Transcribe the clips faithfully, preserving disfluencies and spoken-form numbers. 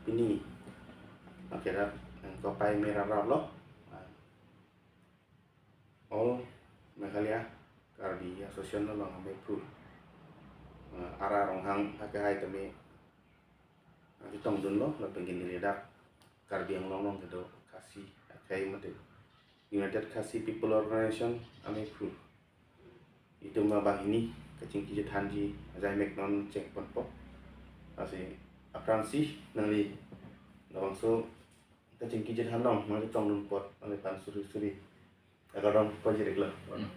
Pini, oke, dak, eh, kopai mera rap lo. All Meghalaya Karbi Association along amephu, eh, Ara Ronghang akehai tame, eh, chetongdunlo, lapen ke neli dak Karbi Anglong along kedo Khasi akhei mate United Khasi People Organization amephu itum abang hini kachingki chethanji ajai mek non chengponpo. Lasi aphrangsi nangli labangso kachingki chethan along nangli chetongdun apot nangli aphan suri suri akardom pajirlo. Hmm.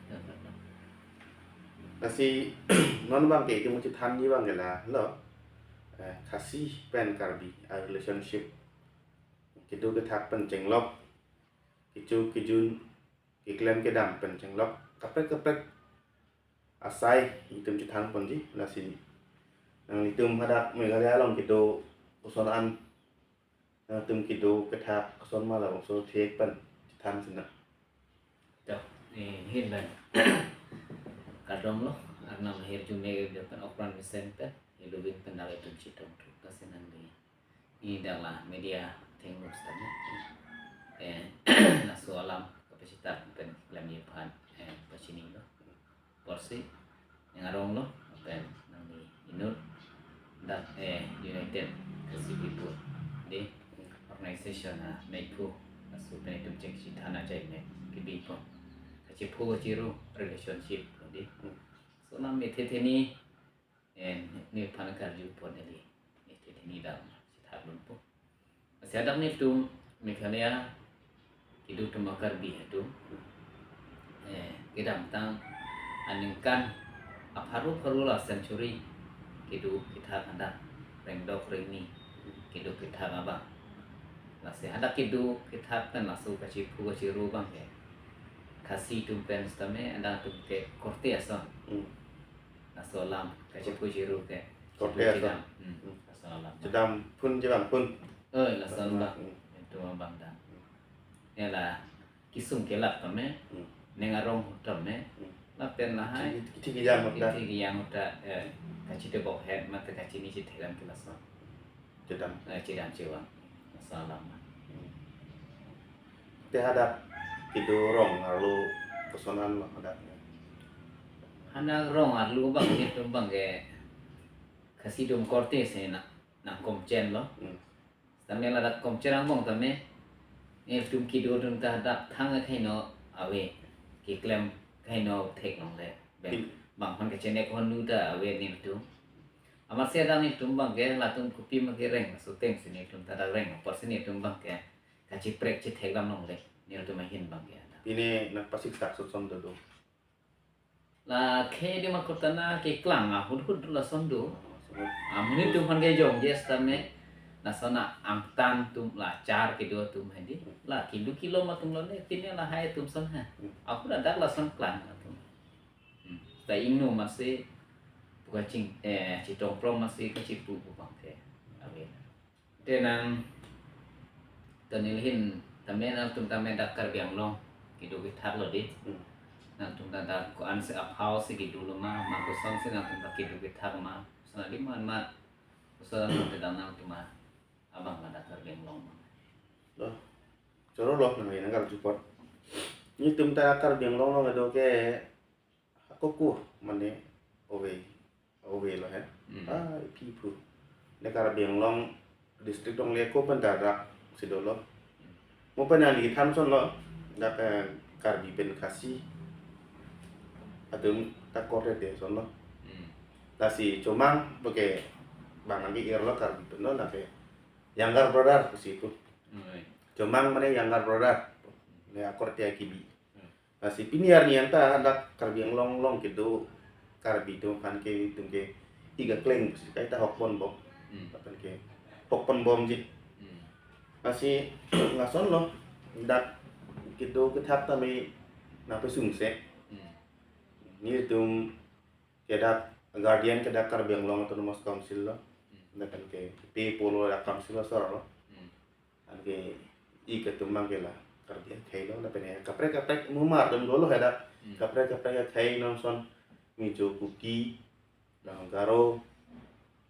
Lasi non abang ke itum chethanji abang ke la lo, eh, Khasi pen Karbi a relationship, kedo kethak pen chenglok, kecho kejun, keklem kedam pen chenglok kaprek kaprek asai itum chethanponji. Lasi nanglitum hadak Meghalaya along kedo koson an, nangtum kedo kethak koson ma labangso thek pen chethan sinang. To, eh, hin pen kardom lo, Arnam ahirjume pen okran mesen pen, ilubing pen dak itum chetong thuk ta sinang di. Ini dak la media thengno sitame. Eh, laso alam kapasitar pen klemji aphan, eh, pachinilo. Porsi, ning arong lo, pen nangli inut dak, eh, United Khasi People di organization amephu, laso pen itum chingki chethan ajai mek kebipo. Kachephu kachiru relationship lo di. Hmm. So, nang methe theni, eh, nephan karjupon di. Methe theni dam chethakdunpo. Lasi hadak netum Meghalaya kedo atum a-Karbi atum, eh, kedamtang aningkan apharo pharo la century kedo kethak hadak rengdok rengni kedo kethak abang. Lasi hadak kedo kethak pen laso kachephu kachiru abang ke Khasi atum pen sitame adang atum ke korte ason. Hmm. Laso alam kachephu kachiru ke. Korte ason. Chedam. Hmm. Hmm. Laso alam. Chedam phun, chedam phun. Eh, laso alam. Hmm. Itum abang dam. Hmm. Ya la kesung kelak tame. Hmm. Ning arong ahut tame. Hmm. Lapen lahai. Kithi, kithi kejang ahut ta. Kithi kejang ahut ta, eh, kachitebok het mate kachini chithekdam ke laso. Chedam. Eh, chedam chevang. Laso alam. Hmm. Te hadak kedo rong arlo koson an lo hadak. Hadak rong arlo abang netum abang ke Khasi atum korte si nang, nang komchen lo. Hmm. Tame ladak komchen angbong tame netum kedo atum ta hadak thang akhei no ave, keklem akhei no thek longle. Bang, hmm, bang aphan kachenek hon nu ta ave netum. Amatsi hadak netum abang ke latum kopi ma kereng, laso ateng si netum ta dak reng, apotsi netum abang ke kachiprek chithekdam longle, netum ahin abang ke hadak. Pine nangpasik sak sotson dodo. La khei adim akotana keklang ahut ahut lason do. Amonit atum aphan kejongje sitame, lason angtan atum la char kedo atum hedi. La kilo kilo ma atum lone, pine lahai atum ason ha. Ahut hadak lason klang atum. Hmm. Ta ingno amatsi pu kaching, eh, chetong prom amatsi kachephu pu abang ke. Ave. Te nang, to neli ahin tame nangtum tame dak Karbi Anglong kedo kethak lo di. Hmm. Nangtum ta dak ko-an si aphau si kedo lo ma, ma koson si nangtum ta kedo kethak ma. Sana di man ma, koson te dam nangtum ma, abang ma dak Karbi Anglong ma. Lo, choro lo nang nang karju apot. Netum ta Karbi Anglong along kedo ke ako ko mane ove, ove lo he. Hmm. Ah, iphi phu. Ne Karbi Anglong district along le ko pen ta rak si dolo. Hmm. Mo pen nangli than ason lo, dak, eh, Karbi pen Khasi atum ta korte ason lo. Hmm. Lasi chomang puke bang nangke-ir lo Karbi pen lo, lake younger brother pusi pu. Hmm. Chomang mane younger brother. Ne akorte akibi. Hmm. Lasi pini arni anta dak Karbi Anglong along kedo Karbi atum aphan ke itum ke ik akleng pusi kaita hokpon bom. Hmm. Aphan ke hokpon bomji. Hmm. Lasi lason lo dak kedo kethak tame nangpesung se. Hmm. Netum ke dak guardian ke dak Karbi Anglong Autonomous Council lo. Hmm. Lapen ke pe polo dak council asor lo. Hmm. Anke ik atum abang ke la Karbi akhei lo, lapen kaprek kaprek mumar atum dolo hadak. Hmm. Kaprek kaprek akhei non son Mizo, Kuki, Garo,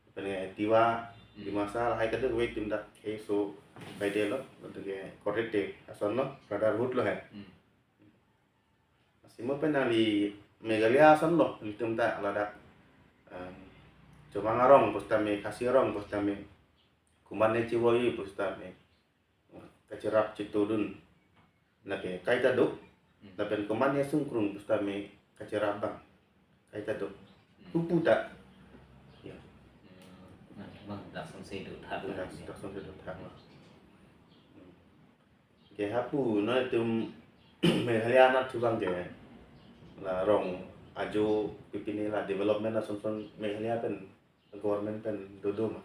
lapen Tiwa, Dimasa lahai kadokave itum dak keso kaidelo, ladak ke corrective ason lo, brotherhood lo he. Hmm. Asimo pen nangli Meghalaya ason lo, itum ta ladak, em, Chomang arong pusitame, Khasi arong pusitame, komatne chivoiji pusitame kacherap chitodun. Lake kaita do. Hmm. Lapen komatne sungkrung pusitame kacherap abang kaita do. Hmm. Hupu ta. Ya. Hmm. Nah, bang, dak sonsi do thak. Dak, dak sonsi do thak. Hmm. Ke hapu non itum Meghalaya anat thu abang ke la rong ajo pipine la development asonson Meghalaya pen government pen dodo ma?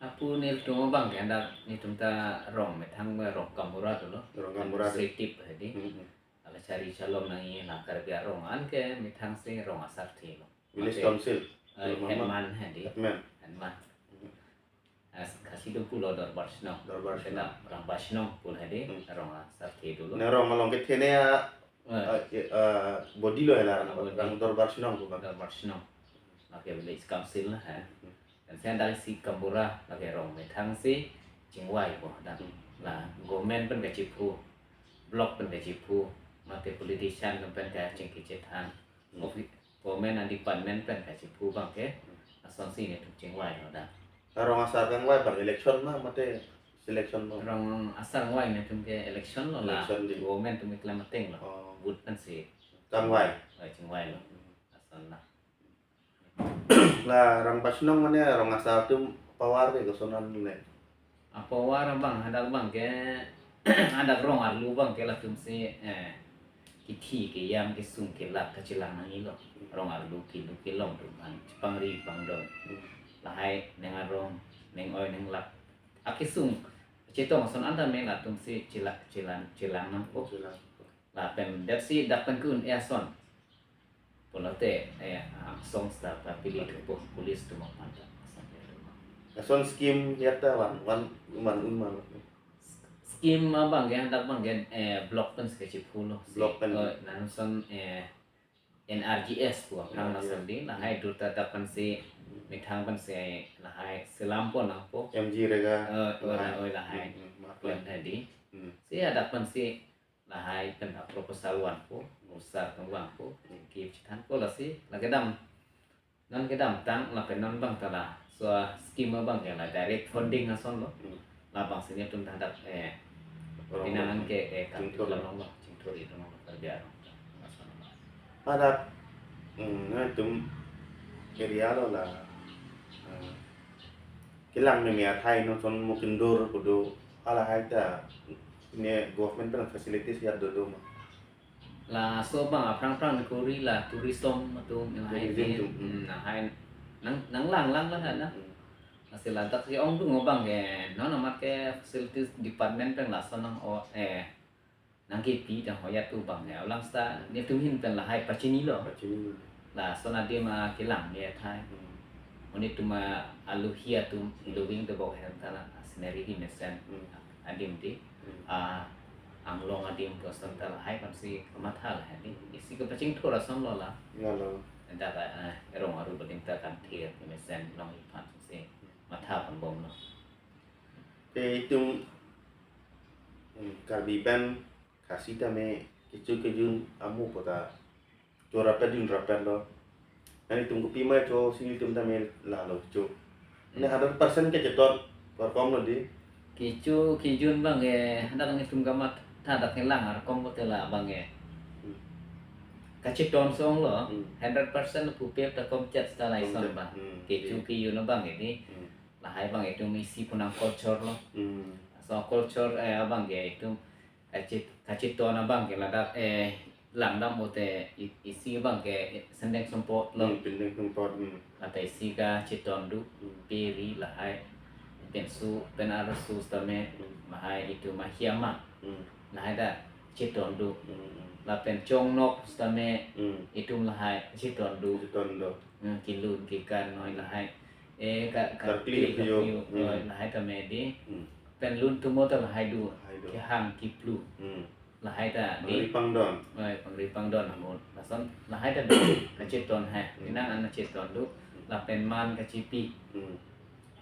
Hapu nelitum abang ke dak nelitum ta rong methang, rong Gaonbura dolo. Rong Gaonbura do. Administrative hedi. Hmm, hmm. Ala chari chalom nangji la Karbi arong an ke methang si rong asarthe lo. Village Mate, council. Eh, Mama. Headman hedi. Headman. Headman. Hmm. As, Khasi do pulo Dorbar Chnong. Dorbar Chnong. Kena Rangbah Chnong pulo hedi, Hmm. rong asarthe dolo. Ne rong along kethene a, Eh. a, a, body lo hela, Ah, body. Rang Dorbar Chnong pu abang. Dorbar Chnong. Lake village council la he. Hmm. Lapen sen dak si Gaonbura lake rong methang si chingvai po dak. Hmm. La government pen kachiphu, block pen kachiphu, mate politician pen kachingki chethan. Hmm. Offi-, government a department pen kachiphu abang ke, Hmm. asonsi nelitum chingvai lo dak. Rong asar kangvai abang election ma mate selection ma? Rong asar kangvai nelitum ke election lo la. Election di. Government atum keklem ateng lo. Oh. Vote pensi. Kangvai. Oh, chingvai lo. Hmm. Ason la. La Rangbah Chnong mane rong asar atum power ke koson an le? A power abang hadak abang ke hadak rong arlo abang ke latum si, eh, kithi kejam kesung kelak kachelang nangji lo. Rong arlo kelo kelong atum abang chepangri pangdon. Hmm. Lahai neng arong, neng oi neng lak akesung chetong ason an tame latum si chela-, chelang, chelang nangpo. Chelang. Lapen dak si dak pen kun e ason. Pulote, eh, angsong seta papili thupo police atum aphan ta. Ason scheme ya ta van, van, van un man. Scheme abang ke, hadak abang ke, eh, block pen si kachiphu lo. Si, Block pen. eh, nangson, eh, N R G S pu aphrang N R G S. Lason di, lahai dur ta dak pensi, methang pensi, lahai selam pon nangpo. M G N R E G A. Eh, oi, Lahai. oi, lahai. Hmm, hmm, Pon maklum. tadi. Hmm. Si hadak pensi, lahai pen a proposal vanpo, usar atum vanpo, Hmm. ki chethanpo lasi, la kedam. Non kedamtang, lapen non abang ta la, so scheme abang ke la direct funding ason lo. Hmm. Labang si nelitum ta hadak, eh, Orang pinangan orang. ke, eh, Chingthur. Karbi Anglong lo, Chingthur itum lo, Karbi Anglong. Ason lo. Hadak, hmm, nangtum area lo la, eh, kelang meme athai non ason mo kendor kedo, halahai ta ne government pen facilities ya dodo ma? Laso abang aphrang aphrang kori la tourism atum, Tourism lahai atum, hmm. hmm, lahai nang, nanglang lang la na. Hmm. Lasi ladak si ongdung abang ke, non amat ke facilities department pen lason nang o, eh, nangkepi tang hoyat tu abang ke. Alang seta nelitum ahin pen lahai pachini lo. Pachini. Lason adim akelang ne athai. Hmm. Monit atum a aluhi atum, Hmm. Loving the Bok hem ta la scenery di mesen. Hmm. Adim di. Hmm. Ah, Anglong adim pu ason ta lahai pensi kamatha lahai di. Isi kepachingthur ason lo la. Ya lo. Dak, eh, rong aru adim ta kangthir mesen longji aphan si matha pon bom lo. Te itum, hmm, Karbi pen Khasi tame kecho kejun amu pu ta cho rapet jun rapet lo. Nangtum kopima cho si nelitum tame lalo cho. Ne Hmm. hundred percent kecheton, kor kom lo di. Kecho kejun abang ke, hadak nelitum kamatha dak kelang ar kom ko te la abang ke. Hmm. Kacheton song lo, Hmm. hundred percent pupe ta kom chet seta lason Kom chet. abang. Hmm. Kecho Di. kejun abang ke di. Hmm. Lahai abang itum isi pu nang culture lo. Hmm. So culture, eh, abang ke itum kachit-, kacheton abang ke ladak, eh, langdam pute i-, isi abang ke sendeng sumpot lo. Hmm, sendeng sumpot, hmm. Lapen isi kacheton do, Hmm. peri lahai, penso, pen arso sitame, Hmm. lahai itum ahiama. Hmm. Lahai ta cheton do. Hmm, hmm. Lapen chongnok sitame, Hmm. itum lahai cheton do. Cheton do. Hmm, kelun kekan noi lahai. Eh, ka, ka, Karkli kli, keyo. keyo, Hmm. noi lahai tame di. Hmm. Pen lun tumo ta lahai do. Lahai do. Kehang keplu. Hmm. Lahai ta di. Pangri pangdon. Oi, pangri pangdon amun. Lason lahai ta do. Kacheton hai. Hmm. Inang an cheton do. Hmm. Lapen man kachepi. Hmm.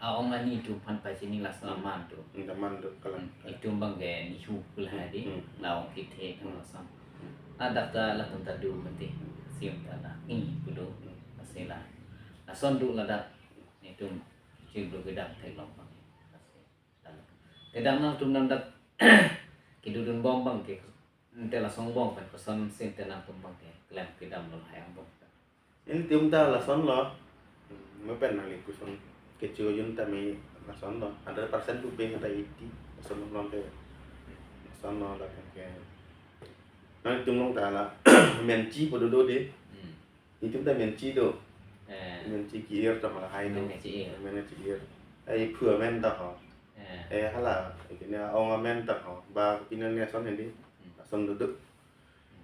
a-ong ani atum aphan pachini lason Hmm. aman atum. Hmm, aman atum kalang. Hmm, itum abang ke nihu pu lahai di, Hmm. la-ong kethe Hmm. lason. Hmm. Ladak ta latum ta do mati, sim ta la, ni pu do, Hmm. lasi la. Lason do ladak, itum chiklo kedam theklong abang. Lasi. Kedam nangtum nang dak kedodun bom abang ke, ante lason bom pen koson si ante nangtum abang ke klem kedam lo lahai angbong. Ilitum ta lason lo. Hmm, me pen nangli koson kecho jun ta me lason lo. Hundred percent pupe ta eighty. Lason lo ke. Lason lo lapen ke. Nangtum along ta la menchi pu dodo di. Hmm. Itum ta menchi do. Eh. Menchi ki-ir ta ma lahai do. Menchi ir. Menchi ir. Ai phu amen ta ho. Eh. Eh, hala, ikine ong amen ta ho. Ba pine ne son di. Hmm. Lason dodo.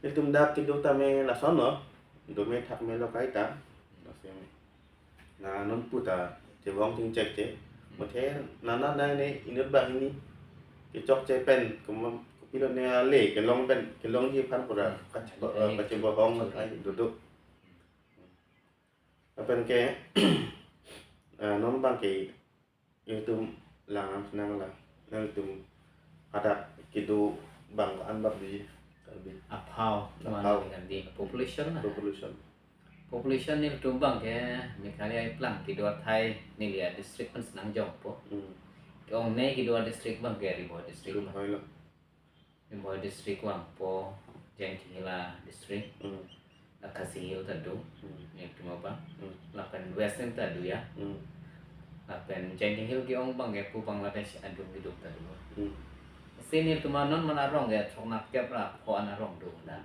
Ilitum dak kedo ta me lason lo. Do me thak me lo kaita. Lason me. Na non pu ta chevong chingchek che. Hmm. Muthe nana na ne inut banghini kechokche pen, kum-, kopilo ne ale kelong pen, kelongji aphan pura Hmm. kache-, Ade, ade. kachebohong Sorry. ai dodo. Lapen ke, ah, non abang ke itum lang nang lang, nangtum hadak kedo abang an bak di Karbi. Aphau, Aphau. Tuan kan di population na. Population. Population nelitum abang ke Meghalaya iplang kedo athai neli a-district pen si nangjongpo. Hmm. Ke-ongnei kedo a-district abang ke Ri Bhoi district. Ri Bhoi lo. Ri Bhoi district vangpo, Jaintia Hills district, Hmm. la Khasi Hills ta do, Hmm. nelitum abang, Hmm. lapen West Hills ta do ya, Hmm. lapen Jaintia Hills ke-ong abang ke pu Bangladesh adung kedo ta do. Hmm. Si nelitum anon man arong ke throk nat kep ra pho an arong do na.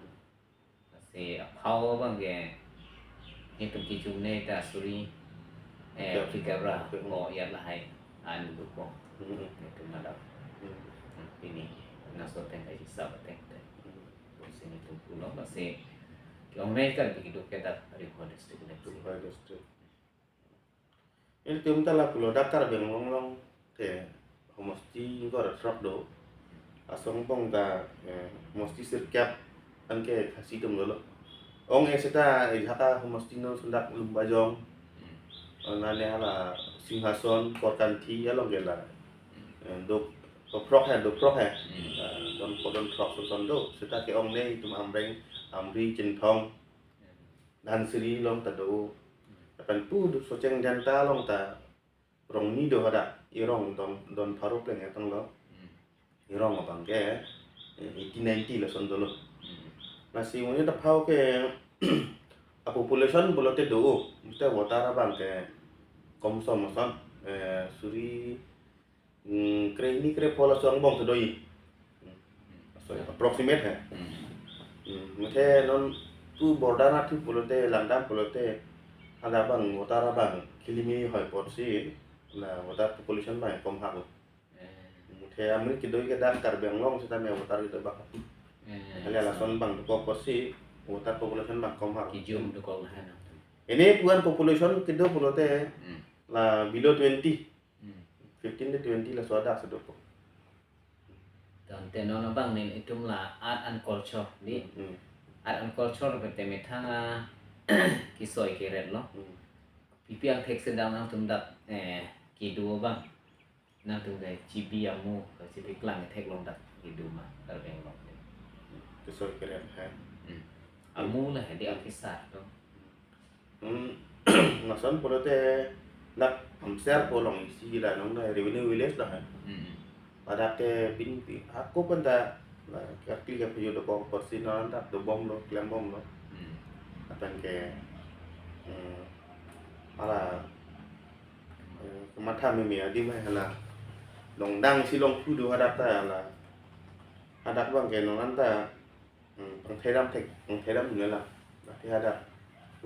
Si aphau abang ke nelitum kejun ne ta suri, eh, Kep. phlikep ra Kep. mo yat lahai an do po. Hmm. Nelitum madak. Hmm. Hmm, pini laso ateng kaji sab ateng te. Hmm. Si nelitum pulo, lasi ke-ongnei Karbi kedo ke dak Ri Bhoi district le. Ri Bhoi district. Ilitum ta lapulo dak Karbi Anglong along ke homosti ingkoi ra throk do. Laso angbong ta, eh, homosti sirkep anke Khasi atum dolo. Ong-e seta ejahak ahomosti non lason dak Lumbajong. Hmm. Nane hala Singhason, Korkanthi along ke la. Hmm. Eh, do, do throk he, do throk he. Hmm. Eh, don ko don throk son son do. Seta ke-ongnei itum Amreng, Amri, Chinthong. Dhansiri along ta do. Lapen pu do Socheng Dhenta along ta rong ni do hadak. Irong don, don pharo pleng etang lo. Hmm. Irong abang ke, eh, eighty ninety lason dolo. Hmm. Lasi monit aphau ke a-population pulote do. Mate voter abang ke komsom ason. Eh, suri Hmm, krehini krepho laso angbong kedo-i. Hmm. Sorry, approximate he. Hmm. Hmm, mate non tu border anatthu pulote, langdam pulote, hala abang voter abang kilimi hoi apotsi, la voter population abang kom hako. Eh. Mate amri kedo-i ke dak Karbi Anglong seta me voter kedo bak. Eh, Hali so. lason abang dokok apotsi, voter population abang kom hako. Kijum dokok lahan. Ene pu an population kedo pulote, Hmm. la below twenty. Hmm. Fifteen to twenty laso adak si dopo. Tangte non abang nelitum la art and culture di. Hmm. Art and culture pete methang akesoi keret lo. Hmm. Pi pi angthek sedang nangtum dak, eh, kedo abang. Nangtum ke chibi amu, ke chibi klang theklong dak kedo ma, Karbi Anglong. Kesoi keret he. Hmm. Amu la he di akesar to. Hmm, lason pulote dak Hamsiar pu along isi la non la revenue village la hai. Hmm. Ladak ke pini pi ako pen ta la kakli ke pio dokok apotsi non dak dobom lo, klembom lo. Hmm. Lapen ke, hmm, hala, eh, kematha meme adim hai hala. Longdang si longphu do hadak ta la. Hadak abang ke non anta Hmm, pangthedam thek, pangthedam nela. Berarti hadak.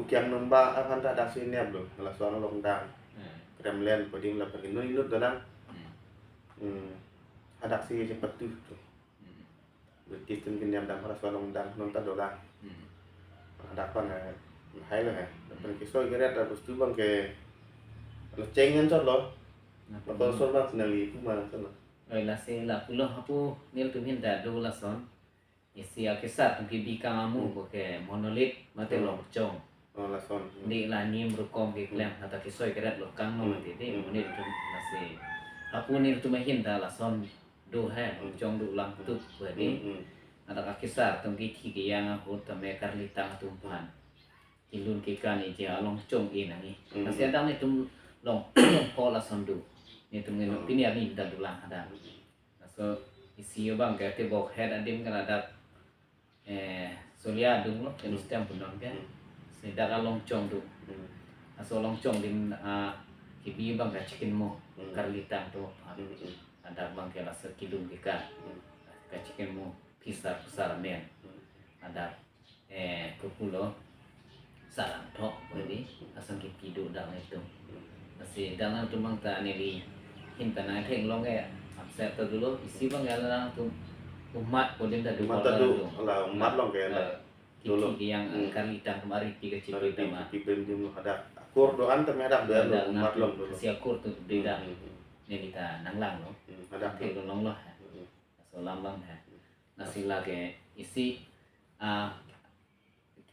Ukiang numba aphan ta hadak si nep lo, laso along dang. Hmm. Kremlin, Kodim lapen inut inut dolang. Hmm. Hmm. Hadak si cepat tu. Hmm. British atum ke nep dam laso along dang, non ta dolang. Hmm. Hadak abang, eh, hai lo he. Lapen kesoi keret abang bostu abang ke, lo chengen chot lo. Nah, Lo konsol abang sinali pu ma chot lo. Oi, lasi lapulo hapu nelitum ahin ta do lason. Isi akesar atum kebi kang amu Hmm. ko ke monolith mate Hmm. longchong. Oh, lason. Hmm. Di la nim rukom keklem, hmm, hadak kesoi keret lo kang no, hmm, mati di, hmm, monit atum lasi. Hapu nelitum ahin ta lason do he, hmm, chong do lang, hmm, tuk he di. Hmm, hmm. Hadak akesar atum kithi keyang ahut tame karlitang atum aphan kilun kekan ije along chong-e nangji. Hmm. Lasi adang nelitum long, longpo lason do. Nelitum ngen, hmm, pini arni ta dolang hadak. Hmm. Laso isi abang ke tebok het adim kan hadak, eh, Solia adung lo, hmm, Jerusalem punon ke. Hmm. Si dak along chong do. Hmm. Laso along chong adim, ah, kebi abang ke chicken mo, hmm, karlitang atum aphan. Hmm, hmm. Hadak abang ke laso kilun kekan. Hmm. Ke chicken mo, phisar pusar amen. Hmm. Hadak, eh, kukulo, sarang thok, hmm, bali, asang kipi do adang nelitum. Hmm. Lasi adang nelitum abang ta neli hin ta nangthek long ke, upset ta dolo, isi abang ya lang atum umat ko adim ta do, umat ta do, do. Ala umat long ke, eh, la. Kithi, dolo, keyang, hmm, karlitang atum ari pi kachipi, ari pi ta ma. Kachipi adim lo hadak. Akur do-an tame hadak do, hadak lo, umat nangtum long dolo. Si akur atum do, hmm, dak. Hmm, hmm. Neli ta nanglang lo. Hmm, hadak. Thek lo long lo ha. Hmm, hmm. Laso alam abang ha. Hmm. Lasi lake isi, ah,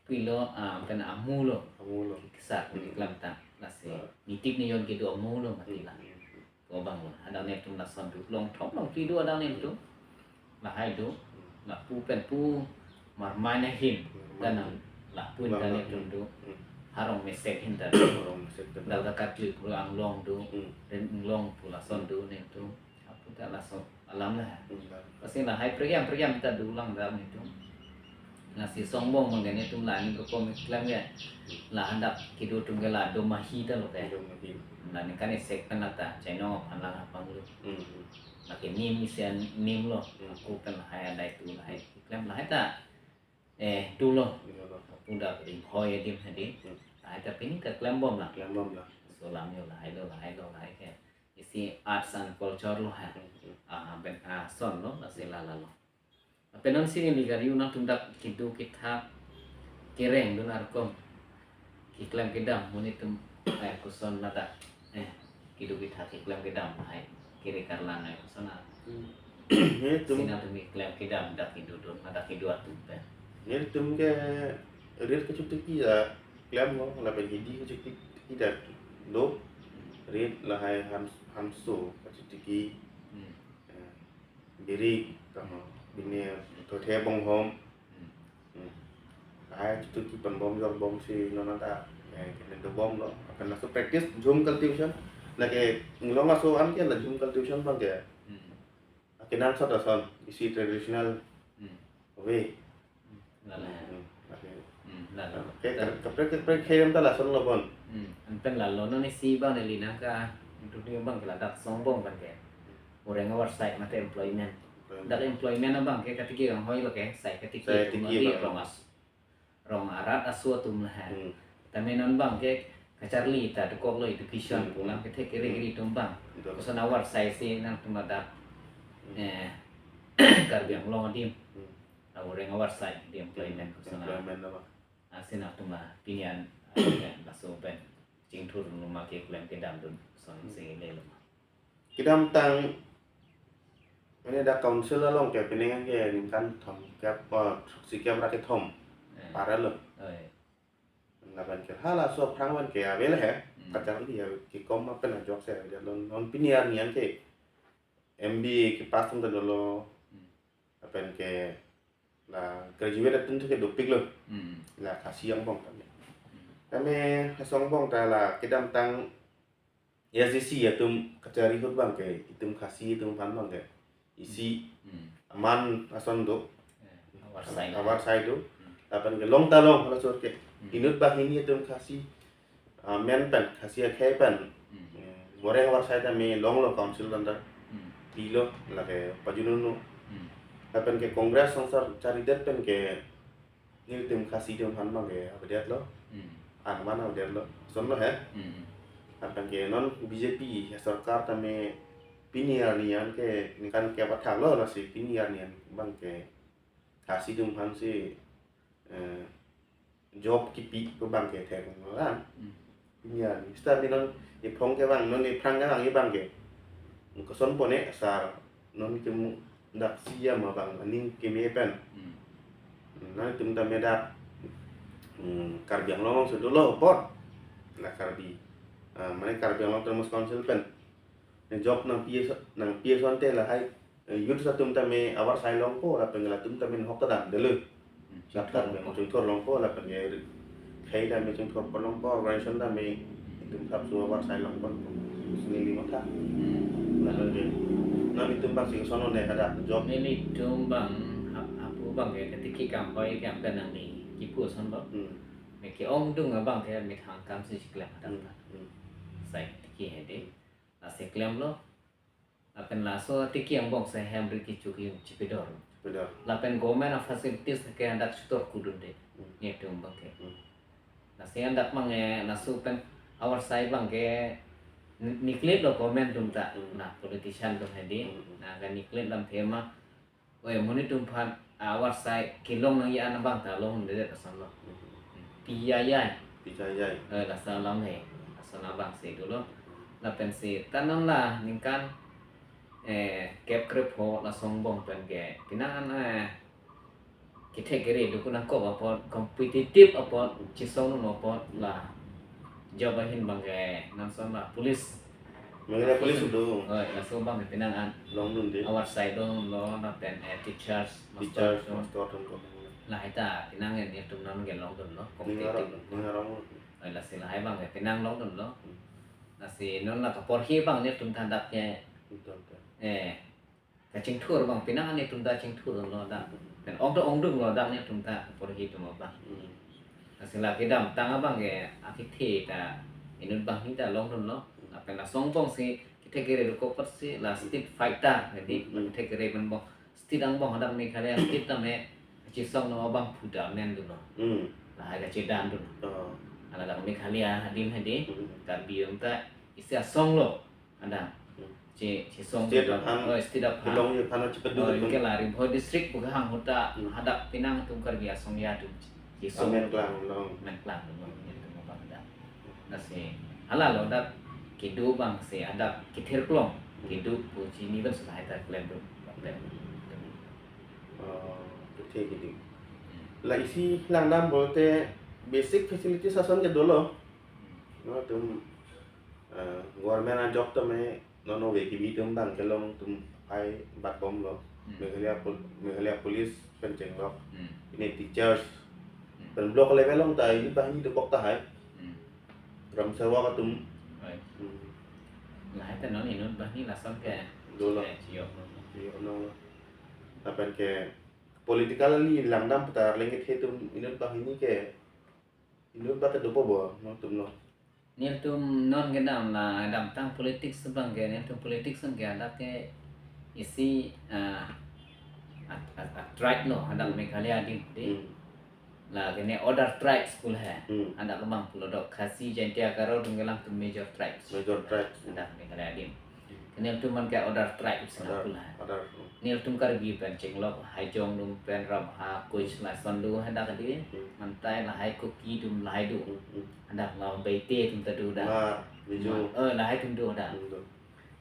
pilo, ah, pen amu lo. Amu lo. Kesar, hmm, keklem ta. Lasi, ah, nitik niyon kedo amu lo mati la. Hmm, hmm, hmm. Ko abang lo. Hadak nelitum lason do. Long thok long kedo hadak nelitum. Hmm. Lahai do. Hmm. Lapu pen pu marmai na hin. Hmm. Dan lapu, lang, ta nelitum do. Hmm. Harong Mesek ahin ta do. Harong Mesek ta do. Dal ta katli pu anglong do. Hmm. Ren anglong pu lason do nelitum. Apu ta laso alam la. Hmm, la. Lasi lahai prekjam prekjam ta dolang dak nelitum. Lasi songbong abang ke nelitum la nim rukom keklem ke. La hadak kedo atum ke la do mahi ta lo ke. Do mahi. La ningkan isek pen la ta chainong aphan lang apang lo. Hmm, hmm. Lake nim isi an nim lo. Hmm. Ako pen lahai adai tu lahai keklem lahai ta, eh, tu lo. Iya lo. Apu dak ringhoi adim hadi. Hmm. Lahai ta pini keklem bom la. Keklem bom la. Laso alam yo lahai lo, lahai lo, lahai ke. Isi arts and culture lo ha. Hmm, hmm. Ah, pen, ah, son lo, lasi la la lo. Lapen non si neli kari-un nangtum dak kedo kethak kereng dun arkom. Keklem kedam, monit atum, eh, koson ladak. Eh, kedo kethak keklem kedam, hai. Kere karlang hai koson a. Hmm. Nelitum, si nangtum keklem kedam dak kedo dun, ladak kedo atum pen. Nelitum ke rir kachotiki ya, klem lo, lapen hidi kachotiki dak do. Rir lahai Hans-, Hanso kachotiki. Hmm. Eh, Birik, tama, bini, Thothe Bonghom. Hmm. Hmm. Lahai chotiki pen bom jor bom si non anta, eh, kene do bom lo. Lapen laso practice jhum cultivation. Lake inglong aso an ke la jhum cultivation abang ke. Hmm. Akenangsot ason, isi traditional, hmm, way. Hmm, lala. Hmm, lake. Hmm, lala. Oke, ta-, kaprek kaprek khayam ta lason lo bon. Hmm, anpen lalo non isi abang neli nangka, itu ni abang ke ladak songbong abang ke. Orang awar sai mate employment. Employment. Dak employment abang ke katiki kanghoi lo ke, sai katiki, sai atum katiki lo di abang. Rong as-, rong arat aso atum la ha. Hmm. Tame non abang ke kacharli ta dokok lo education, hmm, pulang ke thek kiri kiri, hmm, atum abang. Betul. Koson awar sai si nangtum ladak. Hmm. Eh, Karbi Anglong adim. Hmm. Orang awar sai di employment, hmm, koson a. Employment abang. Asin atum la pini an, ah, ya, laso pen chingthur numa keklem kedam dun son, hmm, si le lo. Kedamtang, ini dak council along ke pining ke ningkan thomkep, eh, sikep ra kethom. Eh. Para lo. Oh, iya. Lapen ke halaso aphrang pen ke avel he, hmm, kacharli ya, kekom apen ajok si ya, non, non pini arni an ke M B A kepass atum ta dolo. Hmm. Lapen ke la graduate atum ke dopik lo. Hmm. La Khasi angbong tame. Hmm. Tame laso angbong ta la kedamtang A S D C atum kachari ahut abang ke, itum Khasi atum aphan abang ke isi, hmm, aman ason do. Eh, awar sai. Awar sai do. Hmm. Lapen ke long ta long halaso ke. Hmm. Inut banghini atum Khasi, ah, men pen, Khasi akhei pen. Hmm. Hmm, goreng awar sai tame long lo council anta. Hmm. Pilo, lake pajunun lo. Hmm. Lapen ke Congress songsar charidet pen ke nelitum Khasi atum aphan abang ke avedet lo. Hmm. An man avedet lo. Son lo he. Hmm. Lapen ke non B J P ya sorkar tame pini arni an ke ningkan kep athak lo, lasi pini arni an abang ke Khasi atum aphan si, eh, job kipi pu abang ke thek lo an. Hmm. Pini arni. Seta pini non ephong kevang, non ephrang kevang abang ke. Koson pone sar non kemu dak C M abang aning keme pen. Hmm. Nangtum tame dak Hmm, Karbi Anglong alongsi dolo apot. La Karbi, ah, mane Karbi Anglong Autonomous Council pen. Ne job nangpi aso-, nangpi asonte lahai, eh, youth atum tame avarsai longpo, lapen latum tame hok ta damdelo. Hmm, Karbi Anglong chingthur longpo, lapen ke khei tame chingthur pon longpo, organization tame itum thap su avarsai longpo. Sini lima tha. Hmm. Lapen ke, non itum bang si koson ne ada job. Nelitum bang, hap-, hapu bang ke, katiki kam hoi kam kan nang ni, kipu ason bang. Hmm. Me ke-ongdung abang ke, methang kam si chiklem ada Hmm. ta. Hmm. Sai tiki hedi. Lasi klemlo. Lapen laso tiki angbong si hem ri kichuk yung chipidor. Chipidor. Lapen government a-facilities ke hadak chutor kudunde. Hmm. Netum bang ke. Hmm. Lasi hadak bang ke laso pen avarsai bang ke ni-, niklit lo government atum ta. Hmm. Na politician atum hedi. Hmm. Na ka niklit lam thema. Oi, monit atum aphan avarsai kelong nangji an abang ta longdunde ason lo. Hmm. Pi jai jai. Pi jai jai. Eh, laso alam he. Laso alam abang si dolo. Lapen si ta non la ningkan, eh, kep krepho laso angbong pen ke. Penang an, eh, kethek kere do kunang kop apot, competitive apot, chisong no apot la job ahin bang ke, non ason la police. Meghalaya police do. Oi, laso bang ke penang an. Longdunde. Avarsai dolo, lapen, eh, teachers, master Teachers, do. Master atum ko. Lahai ta penang ke netum non ke longdunlo, Ning arong, competitive. Ning arong. Oi, lasi lahai bang ke penang longdunlo. Hmm. Lasi non la kaporhi bang netum ta hadak ke. Betul, betul. Eh, kachingthur bang penang netum ta chingthur lo dak. Pen ongdung ongdung lo dak netum ta kaporhi atum abang. Hmm. Lasi la kedamtang abang ke akethe ta inut banghini ta longdunlo. Lapen laso angbong si kethek kere do kop si la street fighter, jadi Hmm. kethek kere pen bang street angbong hadak Meghalaya street tame chisong no abangphu ta mendunlo. Hmm. Lahai kachedandun. Oh. Hala dak Meghalaya adim hedi, Hmm. Karbi atum ta isi asong lo. Ada. Hmm. Che, che song State ke aphan, oh, state aphan. Belong ye aphan chepeduk Oh, betul. Ke la Ri Bhoi district pu kehang ahut ta Hmm. hadak penang atum Karbi asong ya atum. Che song. Amen klang long. Amen klang long. Ye atum abang ada. Lasi hala lo dak kedo bang si hadak kethir klong. Kedo pu chini bang si lahai ta klem do. Oh, kethir kedo. Hmm. La isi langdam pulote basic facilities ason ke dolo. Hmm. No, atum, eh, government a-job tame non ove kibi atum bang kelong atum ai bat bomlo. Hmm. Meghalaya pol-, Meghalaya police pen chenglok. Hmm. Pine teachers. Hmm. Pen block level along ta ili banghini dokok tahai. Hmm. Gram Sevak atum. Right. Hmm. Lahai ta non inut banghini lason ke. Dolo. Eh, chiyok lo. Chiyok lo. Lapen ke politically langdam putar lengket atum inut banghini ke inut bat dopo bo, no atum lo. Netum non kedam la damtang politics bang ke, netum politics bang ke hadak ke isi, ah, at, at, at tribe lo, hadak Hmm. Meghalaya adim, di. Hmm. La ke ne other tribes pu lahai. Hmm. Hadak bang pulo dok Khasi, Jaintia, Garo atum ke alangtum major tribes. Major tribes. Hadak Meghalaya adim. Ke netum bang ke other tribes Other, nangpula. Other, hmm. Netum Karbi pen chenglok, Hajong atum pen, Rabha, Kutch, lason do hadak di. Hmm. Mantai lahai Kuki atum lahai do. Hmm, hmm. Hadak la Meitei atum ta do dak. Hmar, Mizo. Hmar, eh, lahai atum do dak. Hmm, do.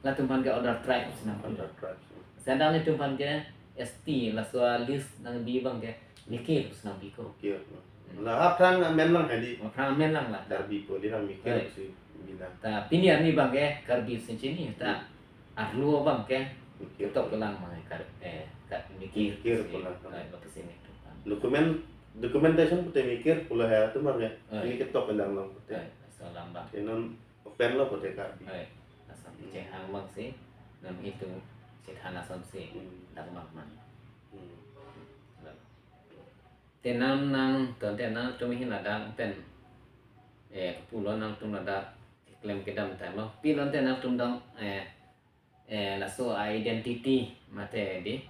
Latum aphan ke other tribes nangpula. Other tribes, hmm. Sedang netum aphan ke S T, laso a-list nangbi bang ke Mikir pusi nangbi ko. Mikir. Hmm. La aphrang amen lang hedi. Aphrang amen lang la. Karbi pu, di nang Mikir Right. pusi bilang. Ta pini arni bang ke Karbi si chini ta Hmm. arlo bang ke Mikir. Ketok kelang bang ke Kar-, eh, Kar-, Mikir Mikir pusi, pulang. Right, bang ke sini tu kan. Dokumen, documentation pute Mikir pulo hai atum bang ke. Right. Ini ketok kelang long pute. Right, salam bang. Ke non open lo pute Karbi. Right. Asam Hmm. chenghang bang si, non itu chethan asam si, Hmm. dak bang man. Hmm. Right. Te non nangtum, te nangtum ahin ladak pen, eh, pulo nangtum ladak klem kedamtang lo. Pilo te nangtum dong, eh, eh, laso identity mate di.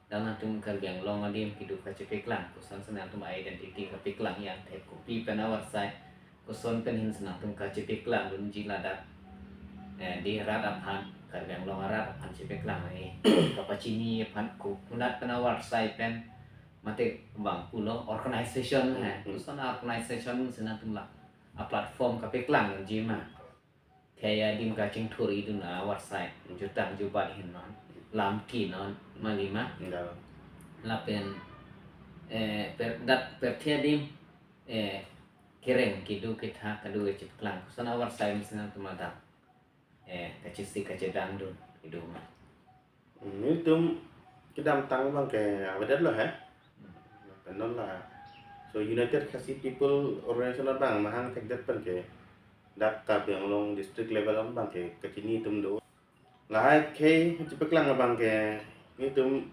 Dong nangtum Karbi Anglong adim kedo kachepeklang. Koson si nangtum identity kepeklang ya te kopi pen avarsai. Koson pen ahin si nangtum kachepeklang dunji ladak. Eh, di rat aphan, Karbi Anglong arat aphan chepeklang, eh, kapachini aphan ko kunat pen avarsai pen mate bang pulo organization, Hmm, eh, hmm. Koson organization si nangtum la a-platform kepeklang dunji ma. Khei adim kachingthur idun avarsai, jutang jubat ahin non, lam ki non, malima. Enggak. Lapen, eh, per, dak pirthe adim, eh, kereng kedo kethak kedo kachipaklang, koson avarsai mesen atum adang, eh, kachesik kachedang dun kedo ma? Hmm, nelitum kedamtang abang ke avedet lo he. Pen non la, so United Khasi People Organization abang mahang thekdet pen ke dak Karbi Anglong district level abang ke kachini atum do. Lahai khei chipaklang abang ke nelitum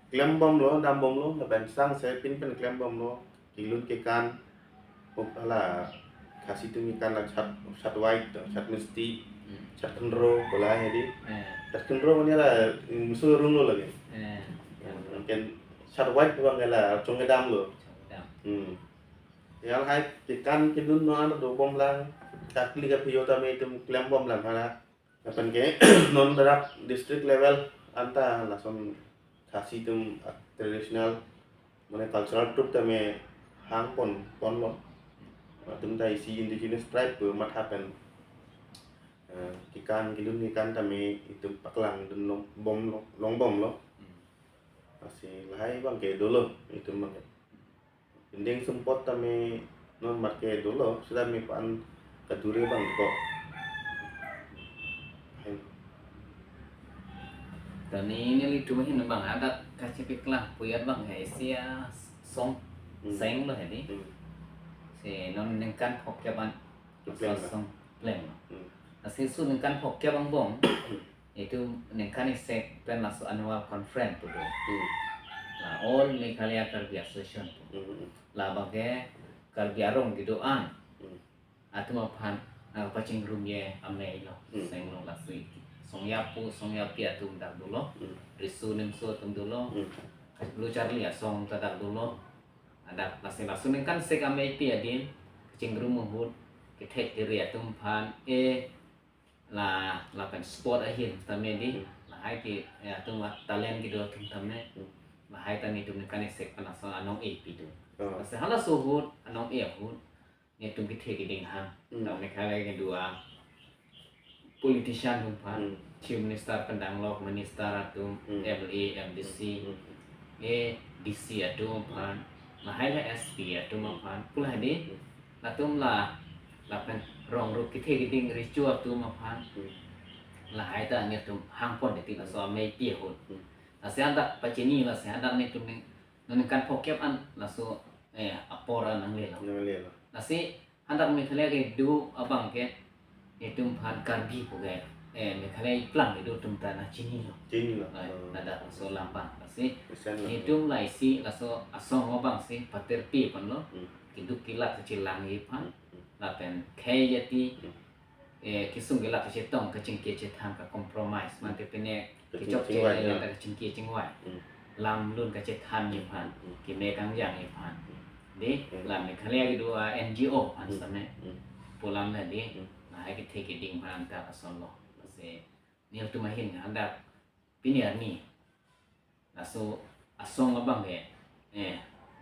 klembomlo, dambomlo, lapen sangse pin pen klembomlo, kelun kekan, hala Khasi atum kekan la chat, chat white, chat misti, Hmm. chat khenro, pu lahai hedi. Eh, Chat khenro mane la, mm, so rung lo lagi. eh, Mungkin chat white abang ke la chong kedamlo. Chongdam. Hmm. Ya lahai kekan kedun non dobomlang, kakli kaphi yo tame itum klembomlang hala. Lapen ke non dak district level anta lason Khasi atum, ah, traditional mane cultural troupe tame hang pon ponlo. Atum ta isi indigenous tribe pu matha pen, eh, kekan kelun kekan tame itum paklang dun long bomlo, longbomlo. Hmm. Lasi lahai abang ke dolo itum abang ke. Pindeng sumpot tame non mat ke dolo, sudam me pan kadure abang ko. Hai. Tani nelitum ahin abang hadak kachipaklang puyat abang he isi asong, Hmm. seng lo hedi. Hmm. Si non ningkan phokep an Kepleng lo. Asong pleng lo. Hmm. Lasi laso ningkan phokep angbong itum ningkan isi pen laso annual conference pu do. Hmm. La All Meghalaya Karbi Association pu. Hmm. Labang ke Karbi arong kedo-an Hmm. atum aphan, ah, pachingrumji amei lo. Hmm. Seng lo lasi. Songjapo, songjapi atum dak dolo. Hmm. Riso nimso atum dolo. Hmm. Lo charli asong ta dak dolo. Adak lasi laso ningkan isi ameipi adin kachingrum ahut kethek kere atum aphan, eh, la, lapen sport ahin tame di. Hmm. Lahai ke, eh, atum talent kedo atum tame. Hmm. Lahai ta nelitum ningkan isi pen laso anong-e pido. Oh. Lasi halaso ahut, anong-e ahut nelitum kethe keding hang. Hmm. Tame kare kedo a politician atum aphan, Hmm. Chief Minister pen danglok minister atum, Hmm. M L A, M D C, Hmm. eh, D C atum aphan, lahai la S P atum Hmm. aphan, pu lahai di, Hmm. latum la, lapen rong rup kethe keding recho atum aphan, Hmm. lahai ta nelitum hang pon di laso ameipi ahut. Hmm. Lasi hadak pachini lasi hadak nelitum ning, ningkan phokep an laso, eh, apor an nanglelo. Nanglelo. Lasi hadak Meghalaya kedo abang ke nelitum aphan Karbi pu ke, eh, Meghalaya iplang kedo atum ta nangchinilo. Chinilo. Ai, Hmm. hadak laso alam abang. Lasi Mesen lo. nelitum la isi laso asong abang si paterpi ponlo. Hmm. Keduk kelak kachelangji aphan. Hmm. Lapen khei jati, Hmm. eh, kesung kelak kachetong kachingki chethan ka compromise. Mate pine Kaching-, kechokche chingvai, le ya. ta kachingki chingvai. Hmm. Lam lun kachethanji aphan. Hmm. Keme kangjangji aphan. Di, Hmm. la Meghalaya kedo a N G O aphan Hmm. same. Hmm. Pu alam la di. Hmm. Lahai kethe keding aphan ta lason lo. Lasi nelitum ahin hadak pini arni laso asong abang ke, eh,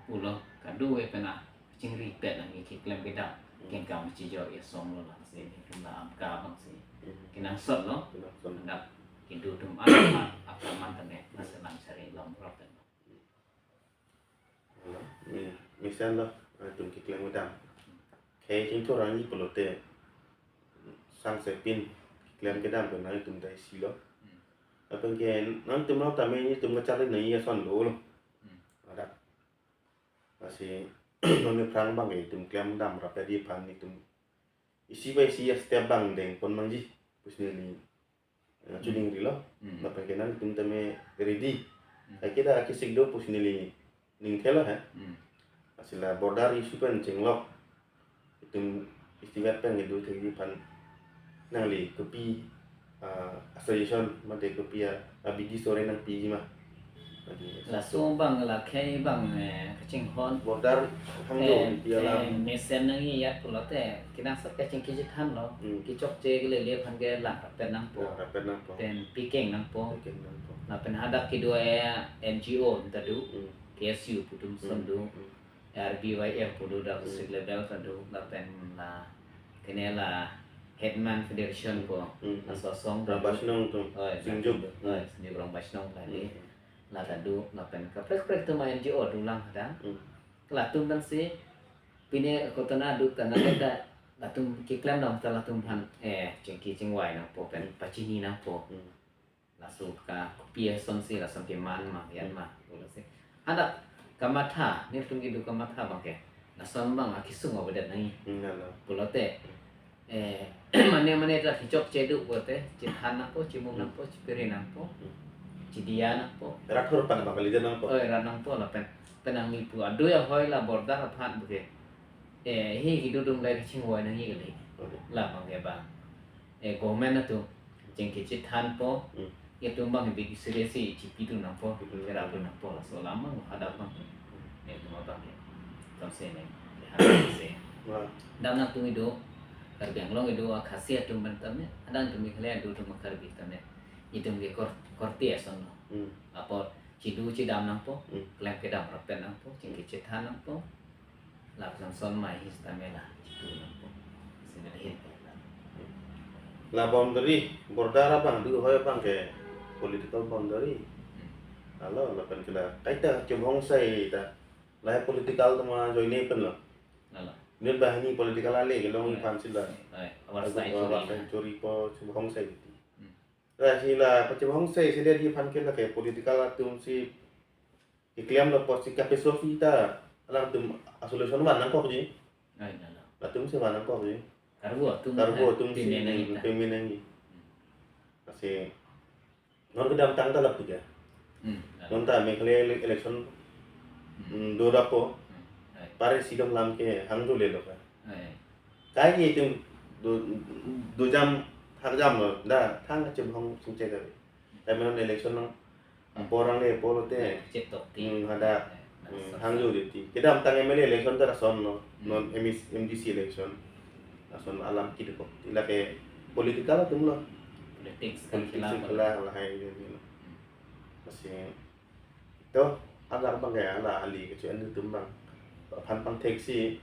pulo kadokave pen a chingripet nangji keklem kedam. Hmm. Kengkam chijor asong lo lasi nelitum la AMCA abang si. Hmm. Kenangsot lo. Kenangsot. Hadak kedo atum an, an, akaman tame, lasi lam sari lom rop pen. Hala, me, mesen lo, atum keklem kedam. Khei chingthur arni pulote, sangse pin, keklem kedam pen nangtum ta isi lo. Hmm. Lapen ke, nangtum lo tame nelitum kacharli nangji ason dolo. Hmm. Hadak. Lasi, non aphrang abang ke itum klem dam rapdi aphan itum isi bai isi a-step abang deng pon nangji pusi neli, eh, chuning rilo. Hmm. Lapen ke nangtum tame ready. Hmm. Aike dak kesik do pusi neli ning thelo he. Hmm. Lasi la border issue pen chenglok itum isi vet pen kedo thekji aphan nangli kopi, ah, suggestion mate kopi a, abidi sore nangpiji ma? Adi. Laso abang la khei abang, eh, kachinghon. Border hangjo Eh, dia la. Eh, mesen nangji ajat pulote kenangsot kachingki chethan lo. Hmm. Kechokche kelele aphan ke lang rapet nangpo. Lang rapet nangpo. Pen pikeng nangpo. Pikeng nangpo. Lapen hadak kedo, eh, N G O ta do. Hmm. K S U pu atum ason do. Hmm. R B Y F pu do, dak, hmm, district level ta do, lapen la, kene la Headman Federation pu, hmm, hmm, laso asong ta do. Rangbajnong atum. Oi, Singjuk. Oi, hmm, Singjuk Rangbajnong ta di. Hmm. La ta do, lapen kaprek kaprek atum a-N G O dolang hadak. Hmm. Latum abang si Pine kotona duk ta nang ta latum keklem dam ta latum aphan, eh, chingki chingvai nangpo pen pachini nangpo. Hmm. Laso ka kopi asonsi lason keman ma, yan ma, pulo si. Hadak kamatha, nelitum kedo kamatha abang ke. Lason abang akesung avedet nangji. Hmm, ya lo. Pulote, eh, mane mane ta kechokche do pulote, chethan nangpo, chemung nangpo, chepere nangpo, chediya nangpo. Rat hur pan abang kali nangpo. Oi, rat nangpo lapen, pen nangli pu adui ahoi la border aphan puke. Eh, hi kidodun lai kachingvai nangji kali. Oke. Labang ke abang. Eh, government atum chingki chethanpo. Hmm. Itum abang beneficiary si chipidun nangpo, hmm, kerapdun nangpo, laso alam abang hadak abang. Eh, itum abang ke. Tam se ne. Hadak se. Wah. Dam nangtum kedo, Karbi Anglong kedo, a Khasi atum pen tame, adang atum Meghalaya do atum Karbi tame. Itum ke kor-, korte ason lo. Hmm. Apot chedu chedam nangpo, hmm, klem kedam rapet nangpo, chingki chethan nangpo. Lason son mai hi sitame la chetu nangpo. Sini hin. La boundary, border abang do ahoi abang ke political boundary. Hmm. Alo, lapen ke la kaita chubhongsai ta. La political atum ajoine pen lo. Alo. Nut banghini political ale kelong, hmm, aphan si la. Ai, awar, ago, sai awar churi sai na. Churipo chubhongsai. Hmm. Lasi la pachubhongsai si le di aphan ke la ke political atum si keklem lo apotsi kapeso sita alangtum a-solution van nangkokji. Ai, na, na. Latum si van nangkokji. Karbo atum, karbo, eh, atum si, peme nangji, hmm, ta peme nangji. Hmm. Lasi non kedamtang ta lapu ke. Hmm, na. Non ta Meghalaya ele-, election, hmm, hmm, do lapo. Hmm. Ai. Pare si dam lam ke hang do le lo ka. Ai. Kaike itum do, dojam thakjam lo, da thang kachubhong singche kave. Tapi non election nang, hmm, apor angle pulote. Chet tok ti. Hmm, hadak. Eh, hmm, laso hang jo diti. Kedamtang M L A election ta lason lo. Hmm. Non M E C, M D C election. Lason alam kidukok. Ila ke political atum lo. Politics kan, politics khilaf, khilaf lo. Lahai ini lo. Hmm. Lasi to, hadak abang ke la ali kecho-en atum abang aphan pangthek si.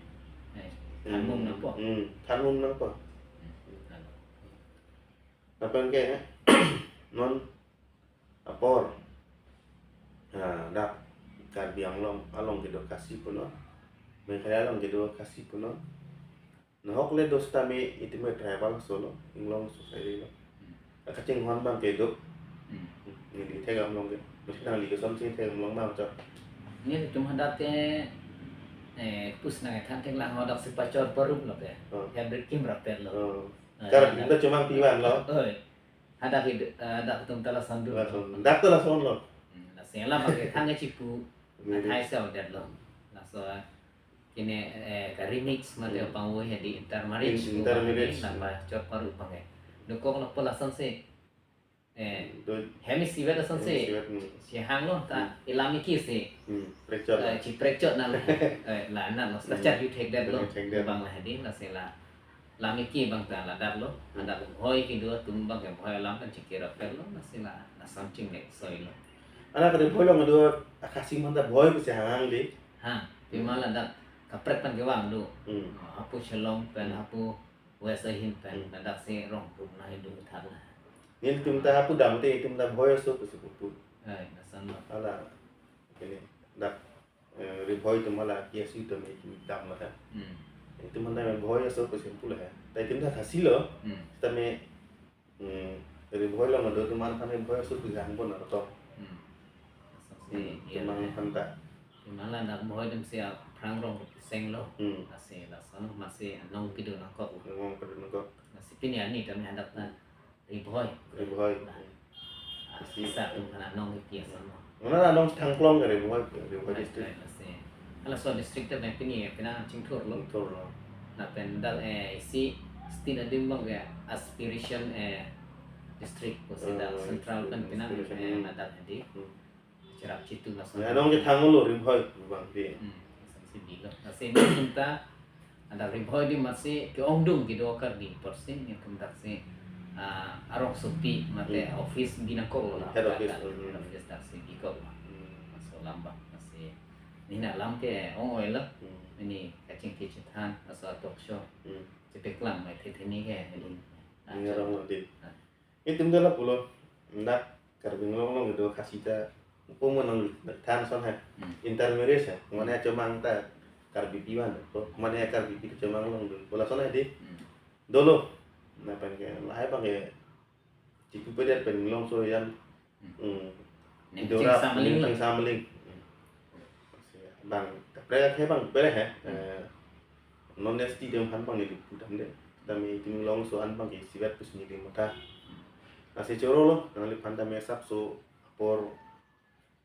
Eh, thanmung nangpo. Hmm, thanmung nangpo. Hmm, thanmung. Lapen ke non apor, ah, dak Karbi Anglong along kedo Khasi punon, Meghalaya along kedo Khasi punon. Nahok le do sitame itum tribal aso lo, inglong society lo. Hmm. Kachinghon abang kedo. Hmm. Neli thekdam long ke. Mesti nangli ke son si thekdam long ma, chot. Nelitum hadak ke, eh, pus nang ethan thek lang hadak si pachor parup lo ke. Oh. Hybrid kim rapet lo. Oh. Eh, karbi hadak ta chomang pivan lo. Oi. Hadak ke, eh, hadak atum ta lason do. Lason. Dak ta lason lo. Hmm, lasi la abang ke thang ke chipu. Hmm. Athai sel det lo. Laso, kene, eh, ka remix mate, hmm, pangvoi hedi intermarriage, in-, intermarriage, nangpachor parup abang ke. Dokok lo pu lason si. Eh, do hem isivet ason si. Hem isivet, hmm. Si hang lo ta, hmm, ilam iki si. Hmm, prekchot. Eh, chiprekchot na la. Eh, la na lo, hmm, sita chat yu thekdet lo. Yu thekdet. Abang la hedi, lasi la. Lam iki abang ta ladak lo, hmm, ladak Bhoi kedo atum abang ke Bhoi alam kan chikir apel lo, lasi la, lason chinglek soi lo. Anak Bhoi along kedo a-Khasi atum ta Bhoi pusi hang di. Ha, pima, hmm, ladak kaprek pen kevang do. Hmm. Ah, hapu Shillong pen, hmm, hapu West ahin pen, hmm, ladak si rong tum na Hindu thak la. Nelitum ta hapu damte itum ta Bhoi aso pusi pupu. Eh, lason lo. Ala, ini, dak eh, Ri Bhoi atum hala P S U atum itum dam mata. Hmm. Itum mane Bhoi aso pusi pulo he. Ta itum ta Khasi lo. Hmm. Sitame, hmm, Ri Bhoi along kedo atum aphan Bhoi aso pusi hangpo na to. Hmm. Hmm, iya, itum aphan ta. Itum ladak Bhoi atum si aphrang rong seng lo. Hmm. Lasi lason masi anong kedo nangkok. Anong kedo nangkok. Lasi pini arni tame hadak ta. Hmm. Ri Bhoi. Ri Bhoi. Nah. Ah, si. Isa atum aphan anong kipi asonlo. Mana anong thangklong ke Ri Bhoi, Ri Bhoi district. Right, right, I see. Halaso district ta pen pini, pini chingthur lo. Chingthur lo. Lapen dak, eh, isi state adim abang ke aspiration, eh, district pusi dak, eh, central pen pini, aspiration, eh, hmm, ladak hedi. Hmm. Cherap chitu lason. Ya, anong kethang lo Ri Bhoi abang di. Hmm, lason si bilo. Lasi nelitum ta, hadak Ri Bhoi adim masi ke-ongdung kedo Karbi apotsi, nelitum dak si, ah, arongsopi mate, hmm, office bi nangkok lo la. Head office, dak, hmm, head office dak si bikok lo. Hmm. Laso alam abang, lasi. Neli alam ke-ong oi lo. Hmm. Neli kachingki chethan, laso talk show. Hmm. Chepeklang mai the the ni ke. Hmm. Ah, ini arong lo di. Ah. Itum ta lapulo, dak Karbi Anglong along kedo Khasi ta, upo mo nangthan ason he, hmm, intermarriage he, mane chomang ta, Karbipi van, ko mane Karbipi kechemang along dun. Bola sona di. Hmm. Dolo. Lapen ke lahai abang ke chipupedet pen Inglongso yan. Hmm. Hmm. Neng Dora, Chingsamling neng lo. Chingsamling. Hmm. Bang, kaprek ke bang pere he. Hmm. Eh, non S T dem han bang neli pudam de. Tame itum Inglongso an bang ke isivet pusi neli matha. Hmm. Lasi choro lo, nangliphan tame asapso apor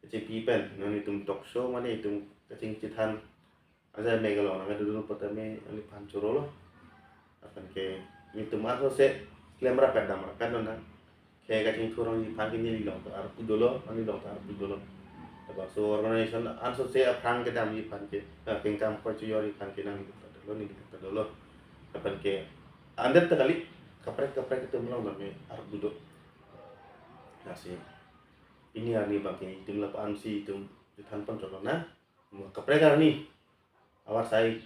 J P pen, non itum talk show mane itum kachingchethan aja Meghalaya nang dulu patame nangliphan choro lo. Lapen ke itum ansose klem rapet dam rapet lo nang. Ke kachingthur nangliphan ke neli along ta arpu dolo, neli along ta arpu dolo. Labangso organization ansose aphrang kedam neliphan ke, eh, kengkam koi chojor neliphan ke nangli ta dolo, neli ta dolo. Lapen ke andet ta kali, kaprek kaprek itum along tame arpu do. Lasi pini arni abang ke itum lapu-ansi itum chethan pon cholo nang. Mo kaprek arni avarsai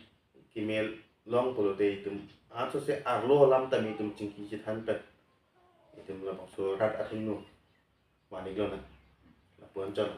keme long pulote itum ansose arlo alam tame itum chingki chethan pen itum labangso rat athengno van-ik lo nang. Lapu-an chot.